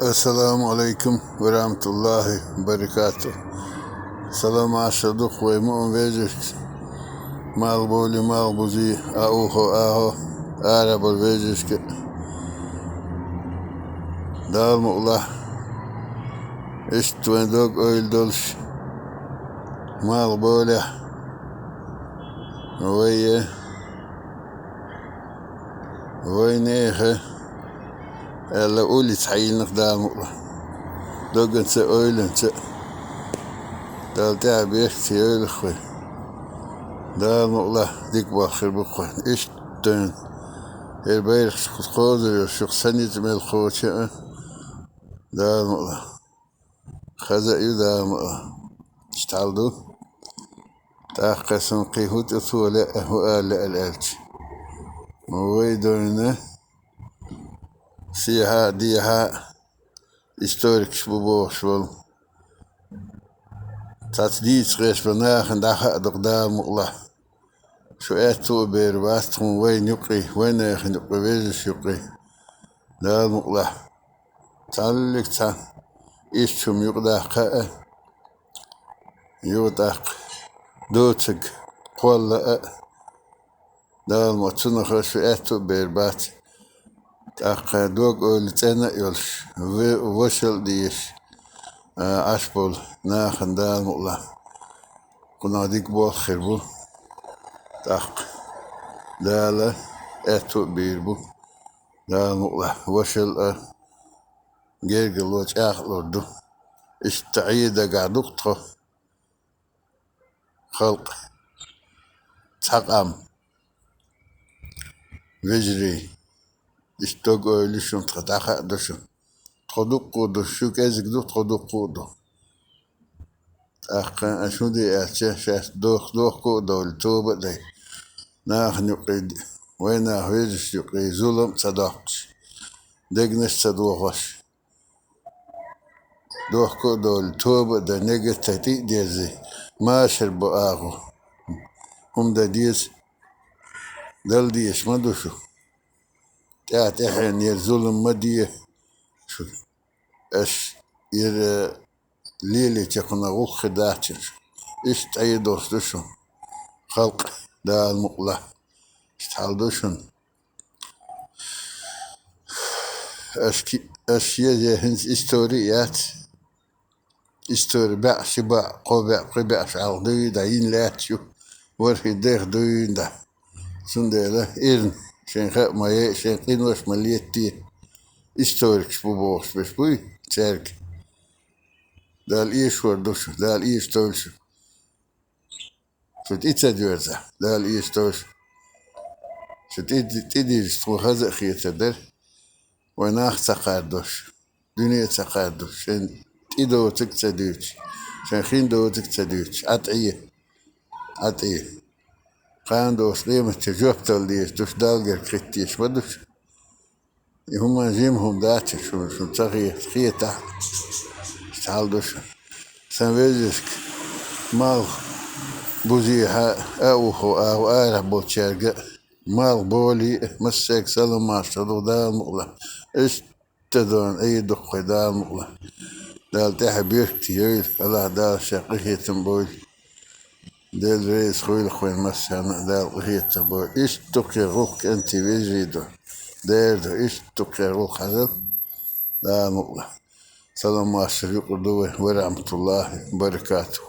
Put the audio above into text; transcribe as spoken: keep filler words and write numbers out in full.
Ассаламу Ӏалайкум ва рахьматуллахӀи ва баракатухӀ. Салам-моаршал да вай муъмин вежарашка, малхбоале, малхбузе, укхо, укхо, арабола вежарашка. Дала мукъалахь, иштта вайна дог-ойла долаш, малхбоалехь, вай, вайнаьха, аьлча, улица хьайийнах, Дала мукъалахь. Доганца а, ойланца а. Дала тӀехьа беркате йойла вай. Дала мукъалахь, дика болх хир ба вайна. Иштта вайна ер байракхаш кхозар йолаш, шух са ницкъ мел кхоча а, Дала мукъалахь. Хаза а ю, Дала мукъалахь. Иштта хьал да. ТӀаккха сона кхы хӀу тӀатоха лаьа, хӀу ала лаьа аьлча, вай дойна сехьа а, дехьа а историкаш ба бохаш бола, цхьацца дийца гӀерташ бола нахана дӀахаа дукха, Дала мукъалахь. Шу аьттув а бер бац тхона вайна юкъе, вайнаьха юкъе, вежарашта юкъе. Дала мукъалахь, цхьаллиг цхьа ийрча хӀума юкъадаккха а, юха тӀаккха доцург кхолла а, Дала ма, цунах шу аьттув а бер бац. ТӀаккха дог-ойла цӀена а йолаш, ве-, вошал а дезаш, а, Ӏаш бола нахана, Дала мукъалахь, кхунах дика болх хир бу. ТӀаккха Дала аьттув а бийр бу. Дала мукъалахь, вошал а, гергарло чӀоагӀа лур ду. Иштта Ӏе дагахь ду-кх тхо, халкъ, цхьа къам, вежарий. Иштта дог-ойла я шун, тха дӀахаа да шун. Тхо дукха а ду, шу кӀезига ду, тхо дукха а ду. ТӀаккха аш хӀу де аьлча, шоаш дох-, дохко а довла, тоба а дай. Нахана юкъе, вайнаьха вежарашта юкъе зулам а ца доаккхаш, дегнаш а ца дохош, дохко а довла, тоба а дай, нигат а тӀа тӀа а дерзий, машар бу агӀо. ХӀума дан деза, дала дезаш ма ду шу. ТӀехь-тӀехьенна ер зулам ма де шу. Аш ер лелийча, кхунах гӀуллакх хир дац шун. Иштта Ӏе долаш да шун, халкъ, Дала мукъалахь. Иштта хьал да шун. Аш ки-, аш еза хӀинца истори а яц. Истори баьӀ, ши баьӀ, кхо баьӀ, пхи баьӀ шалха дуй дӀа йина лаьтташ ю. ВорхӀе дех дуй дӀа. Цундела ирна, шайн хаа ма яй, шайн къинош ма летте. Историкаш ба бохаш берш буй цаьрга. Дала эшавар ду шу, Дала эшадойла шу. Шу тӀе ца доьрза, Дала эшадойла шу. Шу тӀе, тӀе дийрза тхона хаза а хетар дар. Вай нах ца кхардош, дуне ца кхардош, шоай тӀадоцург ца дуьйцуш, шоай хин доцург ца дуьйцуш, ӀатӀе, ӀатӀе. Кхана долаш къематди жоп дала дезаш да шу, Далла герга хеташ ма ду шу. И хӀума жима хӀума дац шун, шун ца хе-, хетахь, иштта хьал да шун. Сан вежарашка, малхбузехьа а, укхо, укхо арахьа болчаьрга а, малхбоале а, массаьрга салам-моаршал да, Дала мукъалахь. Иштта дона Ӏе да-кх вай, Дала мукъалахь. Дала тӀехьа беркате йойла, АллахӀ Дала ший къахетам бойла. Даьла раьза хуйла-кх вайна массанена а, Дала къахетам бойла. Иштта дукха гӀулакх, кӀентий, вежарий, ду, дера ду, иштта дукха гӀулакх хьажал, Дала мукъалахь. Салам-моаршал юкъара да вай, ва рахьматуллахӀи ва баракатухӀ.